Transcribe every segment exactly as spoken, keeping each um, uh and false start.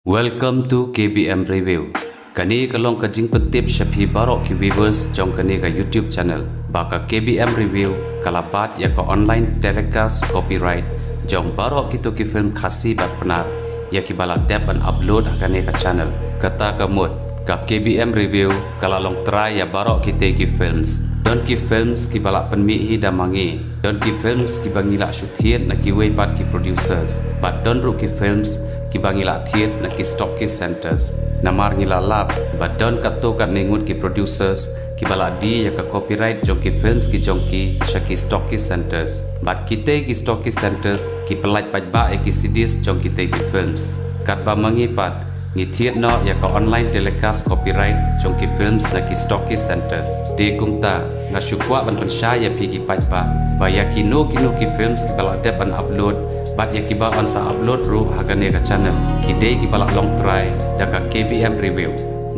Welcome to K B M Review. Kane ka long ka jingpyntip sha phi baroh ki viewers jong kane ka YouTube channel ba ka K B M Review ka la bat ïa ka online telecast copyright jong baroh kito ki film Khasi bad Pnar ïa kiba la dep ban upload ha kane ka channel. Kata ka mut ka K B M Review ka la long trai ïa baroh kitei ki films. Don ki films kiba la pynmih hi da ma ngi. Don ki films kiba ngi la shu thied na kiwei pat ki producers. Bad don ruh ki films kiba ngi la thied na ki stockist centres. Namar ngi la lap ba don katto katne ngut ki producers kiba la die ïa ka copyright jong ki films ki jong ki sha ki stockist centres. Bad kitei ki stockist centres ki pyllait paidbah ïa ki C Ds jong kitei ki films. Katba ma ngi pat ngi thied noh ïa ka online telecast copyright jong ki films na ki stockist centres. Te kumta nga shu kwah ban pynshai ïa phi ki paidbah ba ïa kino kino ki films kiba la dep ban upload bad ïa kiba yn sa upload ruh ha kane ka channel ki dei kiba la long trai da ka K B M Review.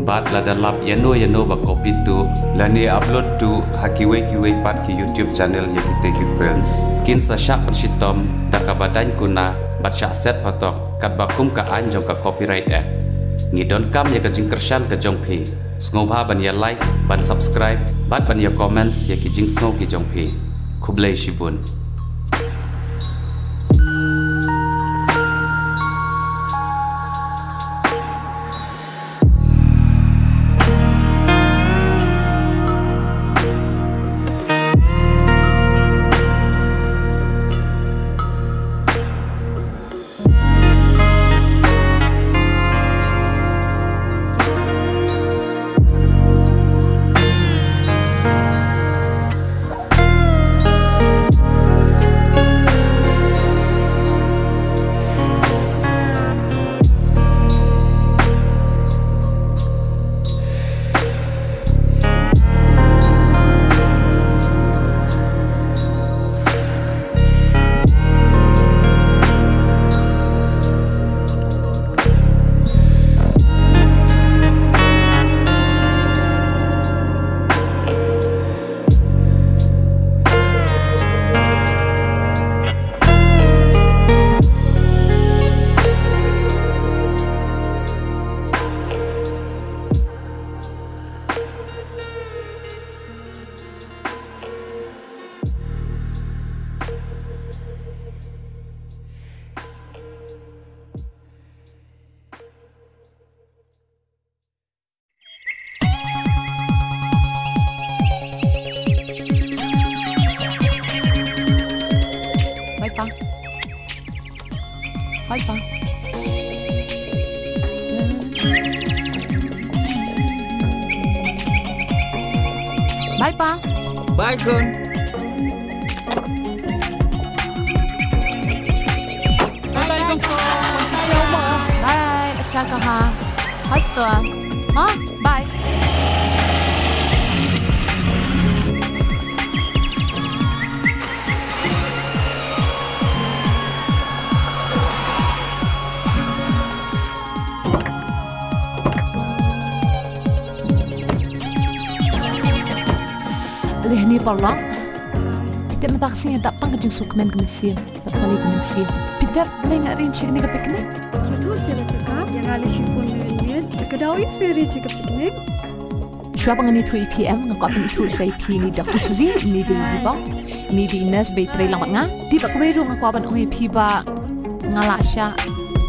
Bad lada lap ïano ïano ba copy tuh lane upload tuh ha kiwei kiwei pat ki YouTube channel ïa kitei ki films, kin sa shah pynshitom da kaba daiñ kuna bad shah set patok katba kum ka aiñ jong ka Copyright Act. Ngi donkam ïa ka jingkyrshan ka jong phi. Sngewbha ban ïa like, ban subscribe bad ban ïa comments ïa ki jingsngew ki jong phi. Khublei shibun. Bye pa. Bye pa. Bye pa. Bye khun. Bye bye khun. Bye. Acha kaha. Hoi to. Ha? Bye. Lehni parlok. Phi tip mynta ka sngi nga dap tang ka jingsngewkmen ka mynsiem. Bad ka lei ka mynsiem. Phi tip balei nga ri sha kane ka picnic? Ïathuh seh Rebecca, ïa nga lei shu phone mynmiet. Te ka daw ïa phi ri sha ka picnic? Shuwa ba ngan ïathuh ïa phi em, nga kwah ban ïathuh shuwa ïa phi ïa i Doctor Suzy, ine i dei i bong, ine i dei i nurse ba ïatrei lang bad nga. Te bad kawei ruh nga kwah ban ong ïa phi ba nga lah shah.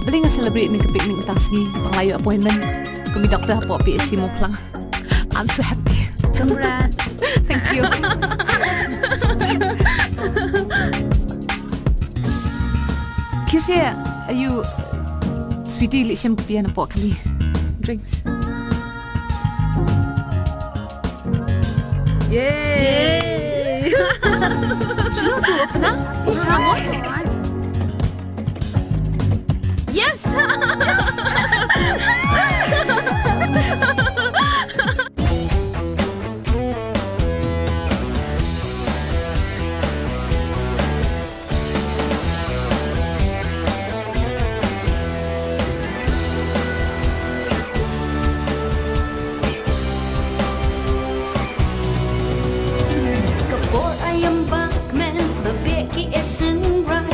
Balei nga celebrate ïa kane ka picnic mynta ka sngi, nga la ïoh appointment kum i doctor hapoh P H C Mawphlang. I'm so happy. Congrats. Thank you. Kiss here. Are you, sweetie, leit shem ka beer napoh kali. Drinks. Yay! Yay! Sino tu, Apna? Yes! Ka por aïom ba kmen ba beh ki e sngewrai.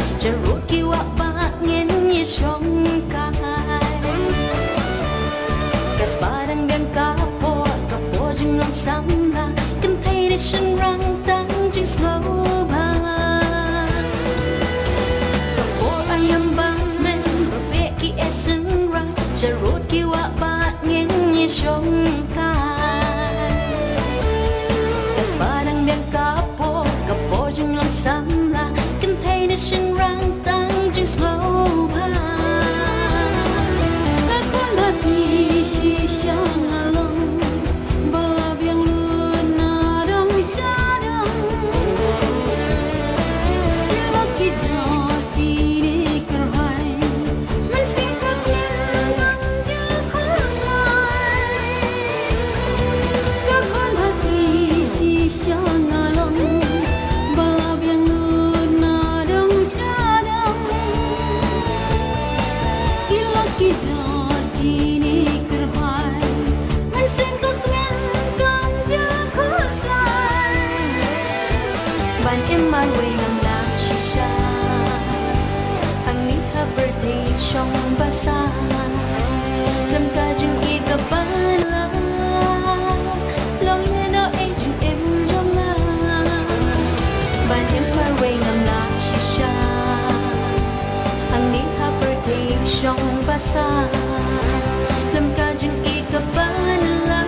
Lem ka jingïeit ka ba na la,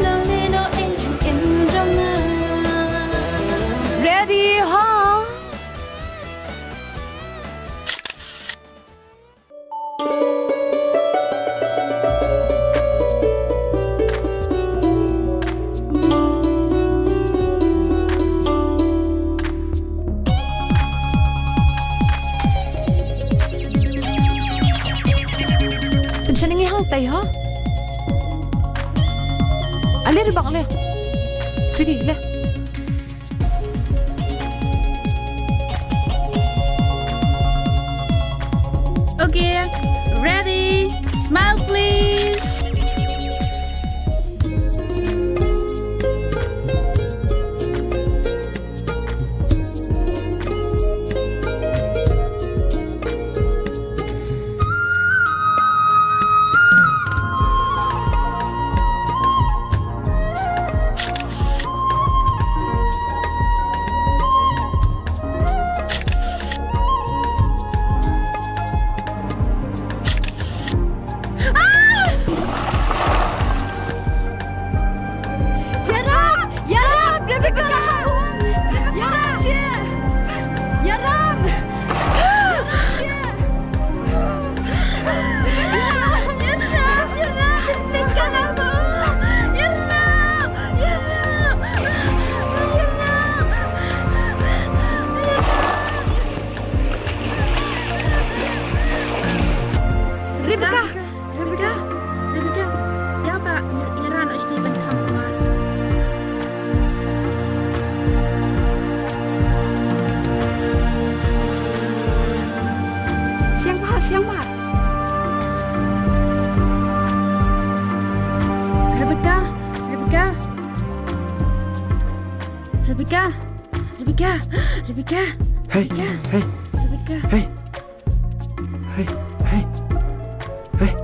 la leh noh ïa jingim jong nga. Ready, ho? Pynshong ïa ngi hangtai ho. Ale ri bak ale. Sweetie, le. Okay, ready. Smile, please. Yaram! Yaram! Rebecca! Yaram! Yaram! Rebecca! Rebecca! Rebecca! Ïa ba, ïa, ïa ran, ïa sdei ban kham ba. Siang ba, siang ba. Rebecca! Rebecca! Rebecca! Rebecca! Rebecca! Hey! Rebecca! Hey! Rebecca! Hey! Hey, hey, hey, hey.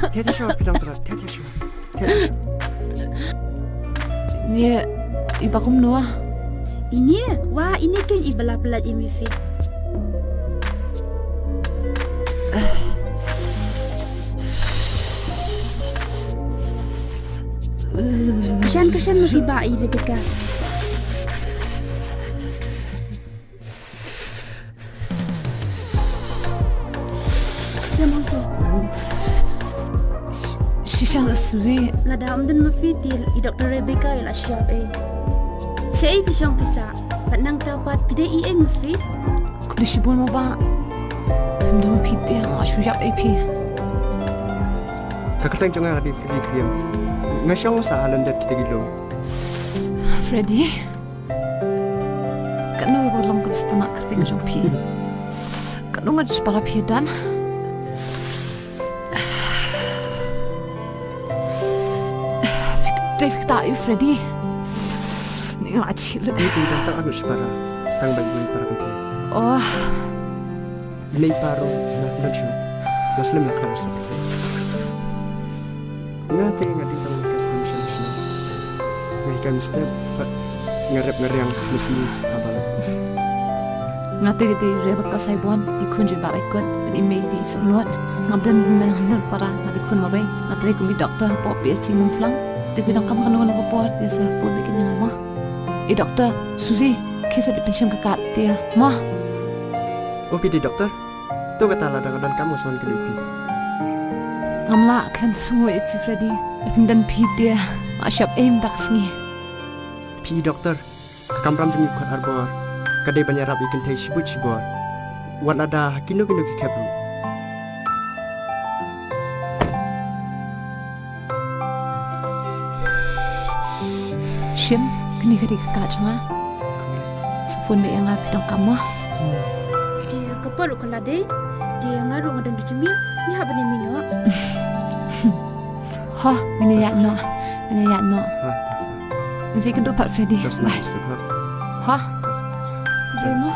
Te te shu, pidang terat, te te shu. Te te shu. Ine i ba kumno? Ine, wa ine ken i ba la pynlait ïa mi phi. Kashan kashan ma phi ba i Rebecca. Ïa ma to. Shisha Suzy. Lada ym don ma phi te i Doctor Rebecca i la shah ei. Shaei phi shong phi sah. Bad nangta pat phi dei ei ma phi. Khublei shibun mo ba. Ym don ma phi te nga shu ïap ei phi. Ka kyrteng jong nga ka dei Freddy Kriam. Nga shong sah ha London kita ki lum. Freddy. Kano ba long ka bistana kyrteng jong phi? Kano nga ju para phi dan? Fik, dai fik ta yu Freddy. Ni nga achi le. Ni ti dang ta anu separa. Tang bagi para kenti. Oh. Nei paro na na chu. Na slem na kar sa. Nga te nga ding tang ka station station. Nga hi ka mister, nga rep nga riang, nga simi, abal. Nga te te rep ka saibon, i khun ju barai kot, i mei te i sumlot. Nga den me handal para, nga te khun mabai, nga te kumi doctor, po P S C Mawphlang. Te pidang kam kano kano ka por, te sa phone bikin nga ma. I doctor, Suzy, kisa di pension ka kat, te ma. Oh, phi dei doctor? To kata lada ka donkam nga sa wan kylli phi. Ngam lah khlem sngew ïa phi Freddy. Ïa phi don phi te. Nga shap ei mynta ka sngi. Phi doctor. Ka kamram jong ngi khot arbor. Ka dei ban ïarap ïa ki kynthei shibun shibun. Wat lada ha kino kino ki khep ruh. Shim, kane ka dei ka card jong nga. Sa phone beit ïa nga phi donkam mo. Te ka por ruh ka la dei. Te nga ruh nga don jingmih. Ngi hap ban ïa mih noh. Ho, ngin ïa ïaid noh. Ngin ïa ïaid noh. Ngin sa ïakynduh pat Freddy. Bye. Ho. Bye mo.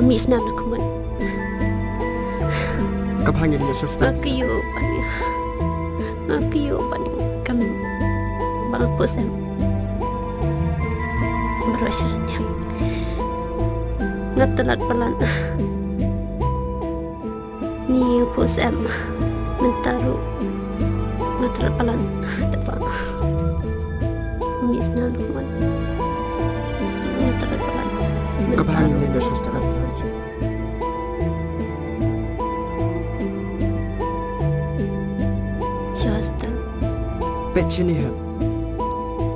Mih snam na khmut. Ka bha ngin ïa sngewsih. Nga kyiuh ban ïa. Nga kyiuh ban kam ba nga pus em. Baroh sha rynieng. Nga tlot palat. Ni u pus em. Mynta ruh nga tlot palat. Te ba. Mih snam na khmut. Nga tlot palat. Ka bha ngin ïa sngewsih. Sha hospital. Peit shane hep.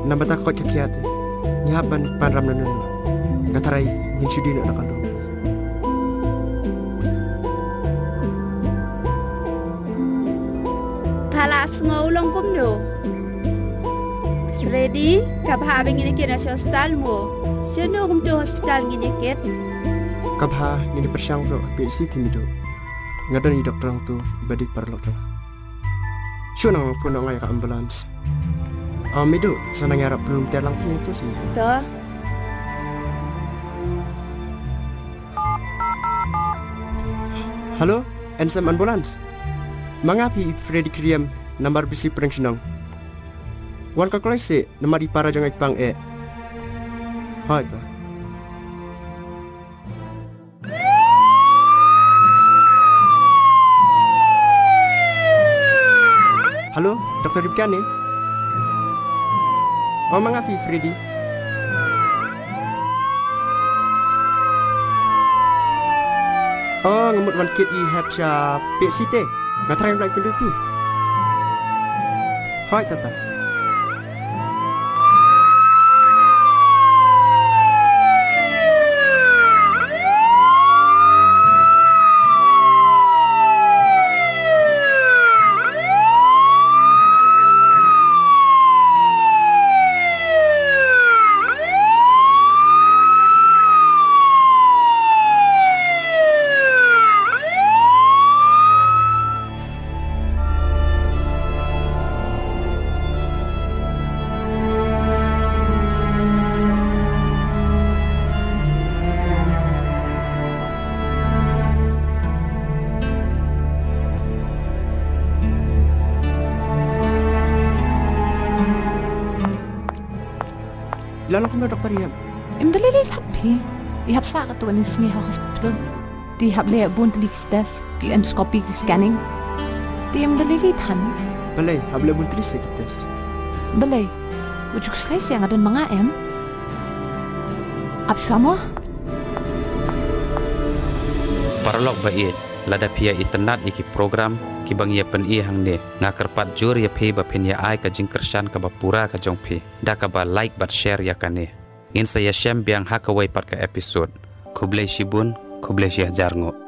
Namar ta ka koit ka khiah te ngi hap ban pan ram na nunu. Nga tharai ngin shu dei noh da ka lum. Pha la sngew long kumno? Freddy, ka bha ba ngin ïa kit na sha hospital mo? Shano kumto hospital ngin ïa kit? Ka bha ngin ïa pyrshang ruh ha P H C phi Midu. Nga don i doktor hangto iba dei paralok jong nga. Shu nang phone ong ïa ka ambulance. Am Midu, sa nang ïarap pynlum ter lang phi hangto sih. To. Hello, N S M ambulance. Ma nga phi i Freddy Khyriem, namar bisi pyrshang shnong. Wan ka kloi sih, namar i para jong nga i pang eh. Hoi to. Hello, doktor Ripka ne? Oh, ma nga phi Freddy. Oh, nga mut wan kit i hep sha P H C te. Nga tharai ban pynduh phi. Hoi, tata. La long kumno doktor ïa? Im da lei lei than phi. I hap sah katto katne sngi ha hospital. Te hap leh bun tylli ki test, ki endoscopy, ki scanning. Te im da lei lei than. Balei, hap leh bun tylli se ki test. Balei. Wat ju khuslai seh, nga don ma nga em. Ap shuwa mo. Paralok ba ïeit, lada phi ïa itynnad ïa ki program kiba ngi ïa pyni hangne, nga kyrpad jur ïa phi ba phin ïa ai ka jingkyrshan kaba pura ka jong phi da kaba like bad share ïa kane. Ngin sa ïashem biang ha kawei pat ka episode. Khublei shibun, khublei shihajar nguh.